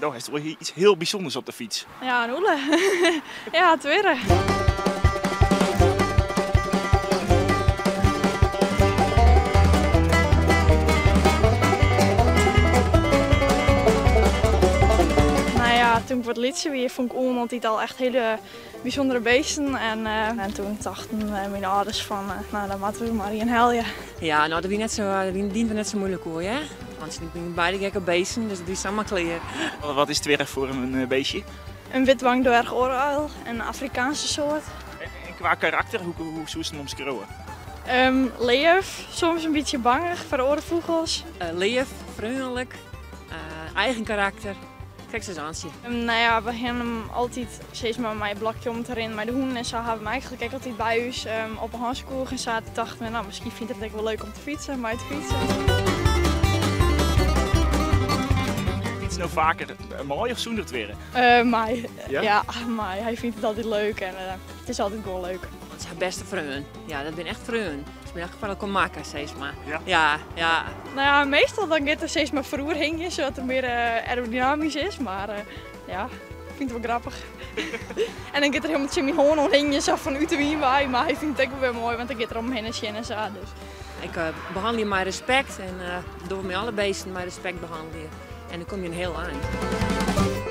Do hast wol iets hiel bysûnders op de fyts. Ja, in ûle. Ja, twirre. Nou ja, toen ik wat lytser wie, fûn ik ûlen altyd al echt hiele bysûndere beesten. En, en toen tochten myn âlders fan, no dan moatte we mar ien helje. Ja, no dat wie net sa, dat wie net sa muoilik oer, hear. Want se binne beide gek op beesten, dus dat wie samar klear. Wat is Twirre foar in beestje? In witwangdwerchooruil, in Afrikaanse soart. En kwa karakter, hoe, hoe soest him omskriuwe? Leaf, soms in bytsje bangich foar oare fûgels. Leaf, freonlik, eigen karakter. Krekt sa as Antsje. Nou ja, we hiene him altyd sis mar mei it blokje om te rinnen mei de hûnen en sa hawwe we him eigentlik ek altyd by ús op 'e hânskoech en sa. Toen tochten we, no, miskien fynt er it ek wol leuk om te fytsen, mei te fytsen. Fytst no faker mei of sûnder Twirre? Mei. Ja? Ja, mei. Hy fynt it altyd leuk en it is altyd gewoan leuk. Dat is har bêste freon. Ja, dat binne echt freonen. Se binne echt foar elkoar makke, sis mar. Ja? Ja, ja. Nou ja, meastal dan giet er sis mar foaroer hingjen, sadat er mear aerodynamysk is. Mar ja, ik fyn it wol grappich. En dan giet er hielendal tsjin myn hân oan hingjen, sa fan út de wyn wei. Mar hy fynt it ek wol wer moai, want dan giet er om him hinne sjen en sa. Dus. Ik behannelje mei respekt en doch mei alle beesten mei respekt behannelje. En dan komme je in hiel ein.